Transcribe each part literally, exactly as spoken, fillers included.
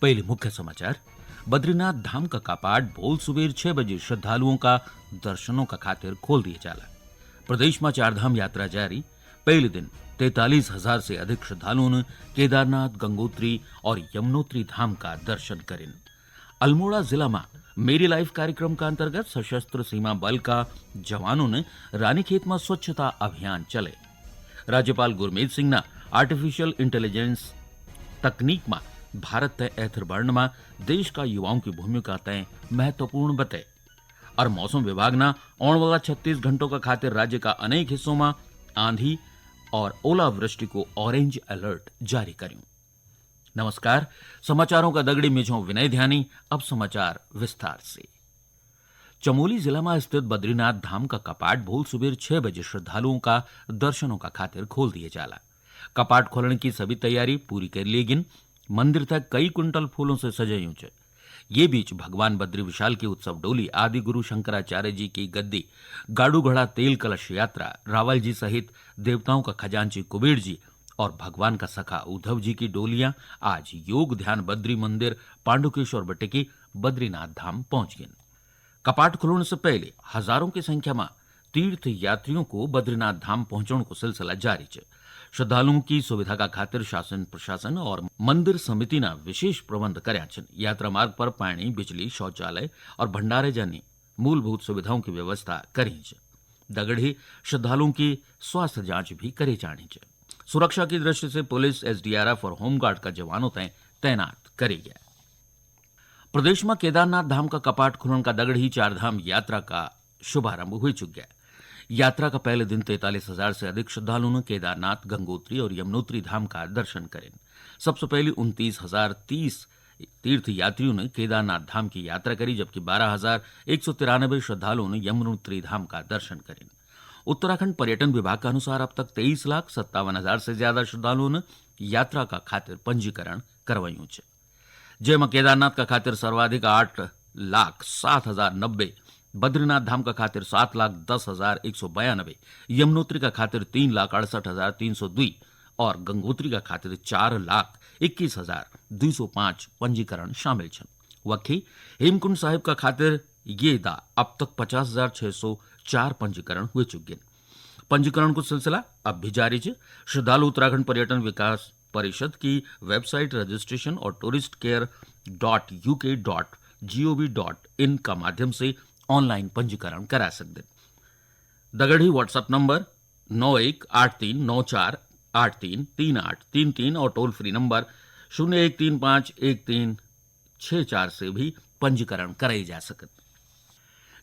पहले मुख्य समाचार। बद्रीनाथ धाम का कपाट भोल सुबेर छह बजे श्रद्धालुओं का दर्शनों का खातिर खोल दिए जाला। प्रदेश में चार धाम यात्रा जारी। पहले दिन तैंतालीस हजार से अधिक श्रद्धालुओं ने केदारनाथ, गंगोत्री और यमुनोत्री धाम का दर्शन करें। अल्मोड़ा जिला में मेरी लाइफ कार्यक्रम का अंतर्गत सशस्त्र सीमा बल का जवानों ने रानीखेत में स्वच्छता अभियान चले। राज्यपाल गुरमीत सिंह ने आर्टिफिशियल इंटेलिजेंस तकनीक में भारत तय एथर बढ़ने में देश का युवाओं की भूमिका तय महत्वपूर्ण बते। और मौसम विभाग ने आने वाला छत्तीस घंटों का खातिर राज्य का अनेक हिस्सों में आंधी और ओलावृष्टि को ऑरेंज अलर्ट जारी करूं। नमस्कार, समाचारों का दगड़ी मिझों विनय ध्यानी। अब समाचार विस्तार से। चमोली जिला में स्थित बद्रीनाथ धाम का कपाट भोल सुबेर छह बजे श्रद्धालुओं का दर्शनों का खातिर खोल दिए जाला। कपाट खोलने की सभी तैयारी पूरी कर ली गिन। मंदिर तक कई कुंटल फूलों से सजायूं च। ये बीच भगवान बद्री विशाल की उत्सव डोली आदि गुरु शंकराचार्य जी की गद्दी, गाड़ू घड़ा तेल कलश यात्रा, रावल जी सहित देवताओं का खजांची कुबेर जी और भगवान का सखा उद्धव जी की डोलियां आज योग ध्यान बद्री मंदिर पांडुकेश्वर बटे की बद्रीनाथ धाम पहुंच गईं। कपाट खुलण से पहले हजारों की संख्या में तीर्थ यात्रियों को बद्रीनाथ धाम पहुंचण को सिलसिला जारी च। श्रद्धालुओं की सुविधा का खातिर शासन प्रशासन और मंदिर समिति ने विशेष प्रबंध कर्या छन। यात्रा मार्ग पर पानी, बिजली, शौचालय और भंडारे जैसी मूलभूत सुविधाओं की व्यवस्था करी च। दगड़े श्रद्धालुओं की स्वास्थ्य जांच भी करे जानी च। सुरक्षा की दृष्टि से पुलिस, एसडीआरएफ और होमगार्ड का जवानों तय तैनात करे गया। प्रदेश में केदारनाथ धाम का कपाट खुलण का दगड़ ही चार धाम यात्रा का शुभारंभ हुई चुक गया। यात्रा का पहले दिन तैंतालीस हजार से अधिक श्रद्धालुओं ने केदारनाथ, गंगोत्री और यमुनोत्री धाम का दर्शन करें। सबसे पहले उनतीस हजार तीस तीर्थ यात्रियों ने केदारनाथ धाम की यात्रा करी, जबकि बारह हजार एक सौ तिरानबे श्रद्धालुओं ने यमुनोत्री धाम का दर्शन करें। उत्तराखंड पर्यटन विभाग के अनुसार अब तक तेईस लाख सत्तावन हजार से ज्यादा श्रद्धालुओं ने यात्रा का खातिर पंजीकरण करवायूं च। जेमा केदारनाथ का खातिर सर्वाधिक आठ लाख सात हजार नब्बे, बद्रीनाथ धाम का खातिर सात लाख दस हजार एक सौ बयानबे, यमुनोत्री का खातिर तीन लाख अड़सठ हजार तीन सौ दुई और गंगोत्री का खातिर चार लाख इक्कीस हजार दुई सौ पाँच पंजीकरण शामिल छन। वखी हेमकुंड साहिब का खातिर ये दा अब तक पचास हजार छह सौ चार पंजीकरण हुए चुके हैं। पंजीकरण को सिलसिला अब भी जारी है। श्रद्धालु उत्तराखंड पर्यटन विकास परिषद की वेबसाइट रजिस्ट्रेशन और tourist care dot UK dot GOV dot in का माध्यम से ऑनलाइन पंजीकरण करा सकते हैं। दगड़ी WhatsApp नंबर नौ एक आठ तीन नौ चार आठ तीन तीन आठ तीन तीन और टोल फ्री नंबर शून्य एक तीन पाँच एक तीन छह चार से भी पंजीकरण कराई जा सकत।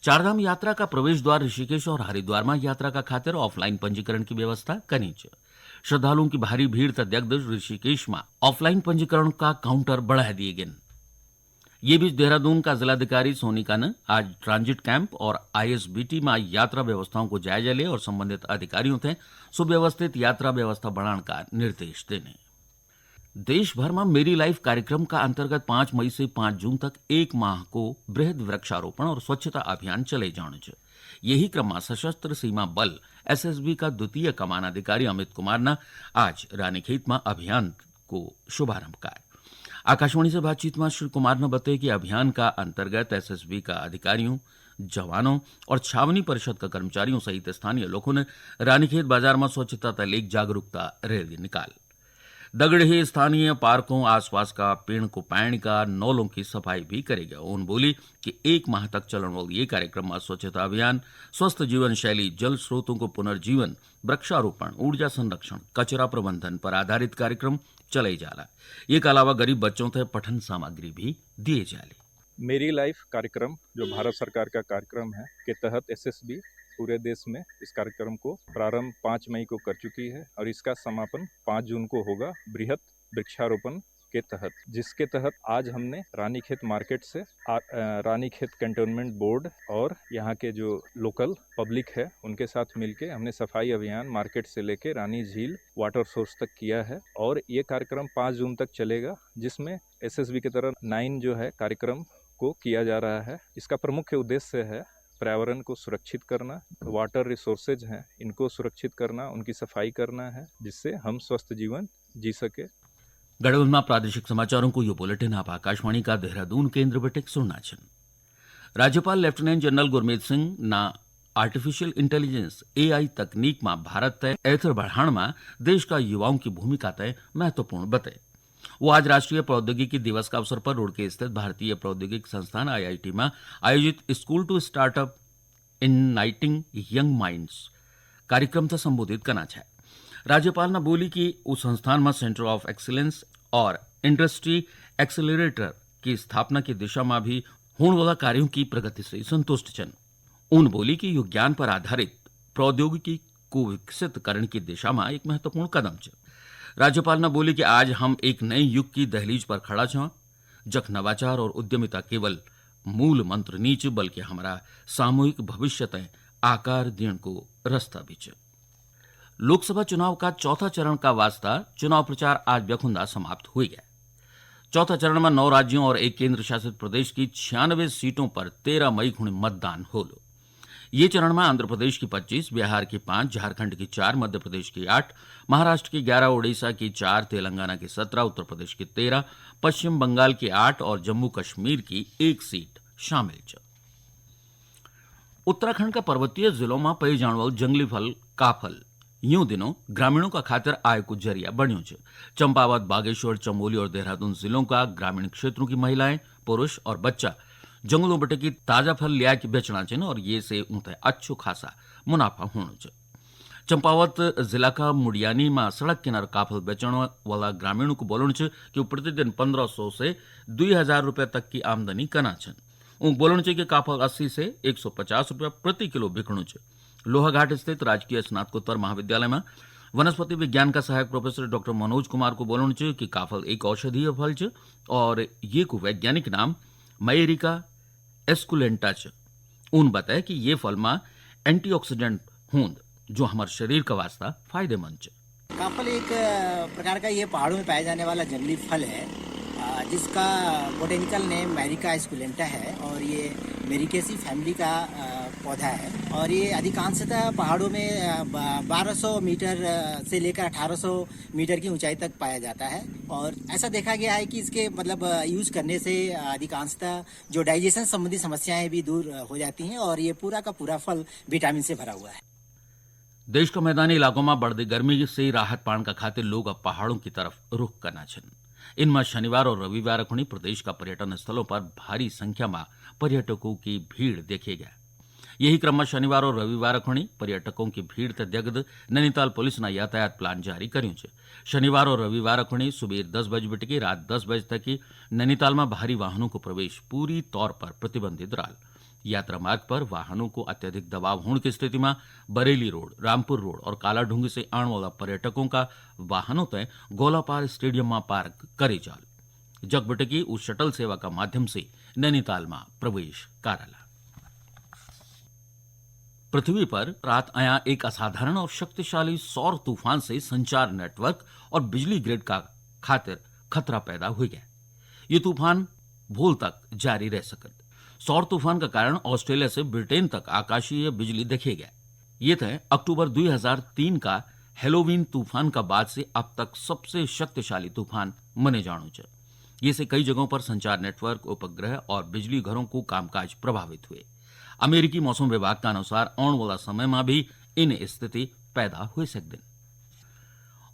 चारधाम यात्रा का प्रवेश द्वार ऋषिकेश और हरिद्वार में यात्रा का खातिर ऑफलाइन पंजीकरण की व्यवस्था करी च। श्रद्धालुओं की भारी भीड़ तक देखते ऋषिकेश में ऑफलाइन पंजीकरण का काउंटर बढ़ा दिए गए। ये बीच देहरादून का जिलाधिकारी सोनिका ने आज ट्रांजिट कैंप और आईएसबीटी में यात्रा व्यवस्थाओं को जायजा ले और संबंधित अधिकारियों से सुव्यवस्थित यात्रा व्यवस्था बनाने का निर्देश देने। देश भर में मेरी लाइफ कार्यक्रम का अंतर्गत पाँच मई से पाँच जून तक एक माह को बृहद वृक्षारोपण और स्वच्छता अभियान चले जाने च। यही क्रम में सशस्त्र सीमा बल एसएसबी का द्वितीय कमान अधिकारी अमित कुमार ने आज रानीखेत में अभियान को शुभारंभ कर आकाशवाणी से बातचीत में श्री कुमार ने बताया कि अभियान का अंतर्गत एसएसबी का अधिकारियों, जवानों और छावनी परिषद का कर्मचारियों सहित स्थानीय लोगों ने रानीखेत बाजार में स्वच्छता तले एक जागरूकता रैली निकाल। दगड़े ही स्थानीय पार्कों, आसपास का पेड़ को पानी का नौलों की सफाई भी करेगा। उन बोली कि एक माह तक चलने वाली ये कार्यक्रम में स्वच्छता अभियान, स्वस्थ जीवन शैली, जल स्रोतों को पुनर्जीवन, वृक्षारोपण, ऊर्जा संरक्षण, कचरा प्रबंधन पर आधारित कार्यक्रम चले जाला। ये के अलावा गरीब बच्चों तक पठन सामग्री भी दिए जाली। मेरी लाइफ कार्यक्रम, जो भारत सरकार का कार्यक्रम है, के तहत एसएसबी पूरे देश में इस कार्यक्रम को प्रारंभ पाँच मई को कर चुकी है और इसका समापन पाँच जून को होगा बृहत वृक्षारोपण के तहत, जिसके तहत आज हमने रानीखेत मार्केट से आ, अ, रानीखेत कैंटोनमेंट बोर्ड और यहाँ के जो लोकल पब्लिक है, उनके साथ मिलके हमने सफाई अभियान मार्केट से लेके रानी झील वाटर सोर्स तक किया है और ये कार्यक्रम पाँच जून तक चलेगा, जिसमें एसएसबी की तरफ नाइन जो है कार्यक्रम को किया जा रहा है। इसका प्रमुख उद्देश्य है पर्यावरण को सुरक्षित करना, वाटर रिसोर्सेज हैं, इनको सुरक्षित करना, उनकी सफाई करना है, जिससे हम स्वस्थ जीवन जी सके। गढ़वाल में प्रादेशिक समाचारों को यो बुलेटिन आप आकाशवाणी का देहरादून केंद्र बटे सुनना छन। राज्यपाल लेफ्टिनेंट जनरल गुरमीत सिंह ना आर्टिफिशियल इंटेलिजेंस, एआई तकनीक में भारत तय एथर बढ़ाण में देश का युवाओं की भूमिका तय महत्वपूर्ण बते। वो आज राष्ट्रीय प्रौद्योगिकी दिवस का अवसर पर रुड़की स्थित भारतीय प्रौद्योगिकी संस्थान, आईआईटी, में आयोजित school to startup igniting young minds कार्यक्रम तै संबोधित करना छै। राज्यपाल ने बोली कि उस संस्थान में सेंटर ऑफ एक्सीलेंस और इंडस्ट्री एक्सीलरेटर की स्थापना की दिशा में भी होने वाला कार्यों की प्रगति से संतुष्ट छन। उन बोली कि यो ज्ञान पर आधारित प्रौद्योगिकी को विकसित करण की दिशा में एक महत्वपूर्ण कदम छ। राज्यपाल ने बोली कि आज हम एक नए युग की दहलीज पर खड़ा छा, जख नवाचार और उद्यमिता केवल मूल मंत्र नी च, बल्कि हमारा सामूहिक भविष्य तय आकार देण को रास्ता भी च। लोकसभा चुनाव का चौथा चरण का वास्ता चुनाव प्रचार आज ब्यखुंदा समाप्त हुई गया। चौथा चरण में नौ राज्यों और एक केंद्र शासित प्रदेश की छियानवे सीटों पर तेरह मई खुणी मतदान होलो। ये चरण में आंध्र प्रदेश की पच्चीस, बिहार की पाँच, झारखंड की चार, मध्य प्रदेश की आठ, महाराष्ट्र की ग्यारह, ओडिशा की चार, तेलंगाना की सत्रह, उत्तर प्रदेश की तेरह, पश्चिम बंगाल की आठ और जम्मू कश्मीर की एक सीट शामिल च। उत्तराखंड का पर्वतीय जिलों में पाए जाने वाला जंगली फल काफल यूं दिनों ग्रामीणों का खातिर आय को जरिया बन्यो च। चंपावत, बागेश्वर, चमोली और देहरादून जिलों का ग्रामीण क्षेत्रों की महिलाएं, पुरुष और बच्चा जंगलों बटे की ताजा फल लिया के बेचना चन और ये से उन्हें अच्छो खासा मुनाफा होनो च। चंपावत जिला का मुडियानी में सड़क किनारे काफल बेचण वाला ग्रामीणों को बोलण च कि वो प्रतिदिन पन्द्रह सौ से दुई हजार रुपये तक की आमदनी करना छन। उंक बोलण च कि काफल अस्सी से एक सौ पचास रुपया प्रति किलो बिकणु च। लोहाघाट स्थित राजकीय स्नातकोत्तर महाविद्यालय में वनस्पति विज्ञान का सहायक प्रोफेसर डॉक्टर मनोज कुमार को बोलण च कि काफल एक औषधीय फल च और ये को वैज्ञानिक नाम मायरिका एस्कुलेंटा च। उन बताया कि ये फल में एंटीऑक्सीडेंट होंद, जो हमारे शरीर का वास्ता फायदेमंद च। काफल एक, अ, प्रकार का ये पहाड़ों में पाया जाने वाला जंगली फल है, अ, जिसका बोटेनिकल नेम मैरिका एस्कुलेंटा है और ये मेरिकेसी फैमिली का, अ, पौधा है और ये अधिकांशतः पहाड़ों में, अ, ब-, बारह सौ मीटर, अ, से लेकर अठारह सौ मीटर की ऊंचाई तक पाया जाता है और ऐसा देखा गया है कि इसके मतलब, अ, यूज़ करने से, अ, अधिकांशतः जो डाइजेशन संबंधी समस्याएं भी दूर, अ, हो जाती हैं और ये पूरा का पूरा फल विटामिन से भरा हुआ है। देश का मैदानी इलाकों में बढ़ती गर्मी से राहत पाने का खातिर लोग अब पहाड़ों की तरफ रुख करना छन। इनमें शनिवार और रविवार खुणी प्रदेश का पर्यटन स्थलों पर भारी संख्या में पर्यटकों की भीड़ देखे गया। यही क्रम में शनिवार और रविवार खुणी पर्यटकों की भीड़ ते देखद नैनीताल पुलिस ने यातायात प्लान जारी करियों च। शनिवार और रविवार खुणी सुबह दस बजे बिटकी रात दस बजे तक की नैनीताल में भारी वाहनों को प्रवेश पूरी तौर पर प्रतिबंधित रहा। यात्रा मार्ग पर वाहनों को अत्यधिक दबाव होने की स्थिति में बरेली रोड, रामपुर रोड और कालाढूंगी से आने वाला पर्यटकों का वाहनों तय गोलापार स्टेडियम में पार्क करे जाल। जगबटकी उस शटल सेवा का माध्यम से नैनीताल में प्रवेश कारला। पृथ्वी पर रात आया एक असाधारण और शक्तिशाली सौर तूफान से संचार नेटवर्क और बिजली ग्रिड का खातिर खतरा पैदा हुई गया। ये तूफान भोल तक जारी रह सकत। सौर तूफान का कारण ऑस्ट्रेलिया से ब्रिटेन तक आकाशीय बिजली देखे गया। ये थे अक्टूबर दो हज़ार तीन का हेलोवीन तूफान का बाद से अब तक सबसे शक्तिशाली तूफान मने जाणो च। ये से कई जगहों पर संचार नेटवर्क, उपग्रह और बिजली घरों को कामकाज प्रभावित हुए। अमेरिकी मौसम विभाग का अनुसार आने वाला समय में भी इन स्थिति पैदा हो सकते हैं।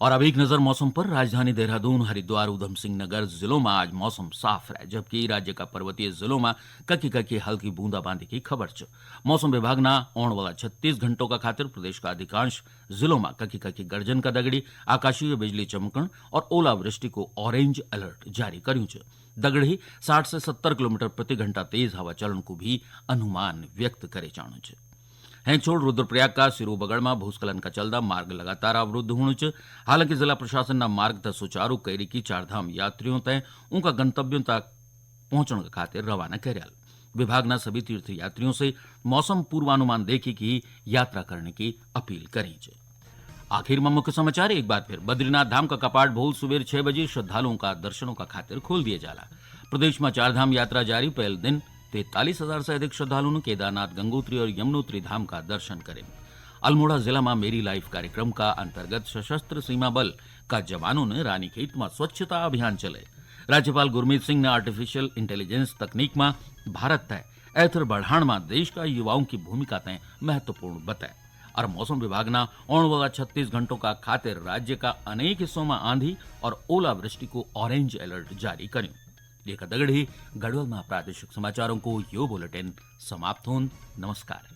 और अब एक नजर मौसम पर। राजधानी देहरादून, हरिद्वार, ऊधम सिंह नगर जिलों में आज मौसम साफ रहा, जबकि राज्य का पर्वतीय जिलों में ककी ककी हल्की बूंदाबांदी की खबर च। मौसम विभाग ने आने वाला छत्तीस घंटों का खातिर प्रदेश का अधिकांश जिलों में ककी ककी गर्जन का दगड़ी, आकाशीय बिजली चमकण और ओलावृष्टि को ऑरेंज अलर्ट जारी करियों च। दगड़ी साठ से सत्तर किलोमीटर प्रति घंटा तेज हवा चलण को भी अनुमान व्यक्त करे जाणो च। हैं छोड़ रुद्रप्रयाग का सिरूबगढ़ में भूस्खलन का चलदा मार्ग लगातार अवरुद्ध होणु च। हालांकि जिला प्रशासन ना मार्ग तक सुचारू कैरी की चारधाम यात्रियों तय उनका गंतव्यों तक पहुंचण के खातिर रवाना करल। विभाग ना सभी तीर्थ यात्रियों से मौसम पूर्वानुमान देखी की यात्रा करने की अपील करी च। आखिर में मुख्य समाचार एक बार फिर। बद्रीनाथ धाम का कपाट भोल सुबेर छह बजे श्रद्धालुओं का दर्शनों का खातिर खोल दिया जाला। प्रदेश में चारधाम यात्रा जारी, पहले दिन तैंतालीस हजार से अधिक श्रद्धालुओं ने केदारनाथ, गंगोत्री और यमुनोत्री धाम का दर्शन करें। अल्मोड़ा जिला मा मेरी लाइफ कार्यक्रम का अंतर्गत सशस्त्र सीमा बल का जवानों ने रानीखेत मा स्वच्छता अभियान चले। राज्यपाल गुरमीत सिंह ने आर्टिफिशियल इंटेलिजेंस तकनीक मा भारत तय एथर बढ़ाण मा देश का युवाओं की भूमिका तय महत्वपूर्ण बताए। और मौसम विभाग ना औण वाला छत्तीस घंटों का खातिर राज्य का अनेक हिस्सों मा आंधी और ओलावृष्टि को ऑरेंज अलर्ट जारी करियों। रेखा दगड़ी, गढ़वाल मा प्रादेशिक समाचारों को यो बुलेटिन समाप्त होन। नमस्कार।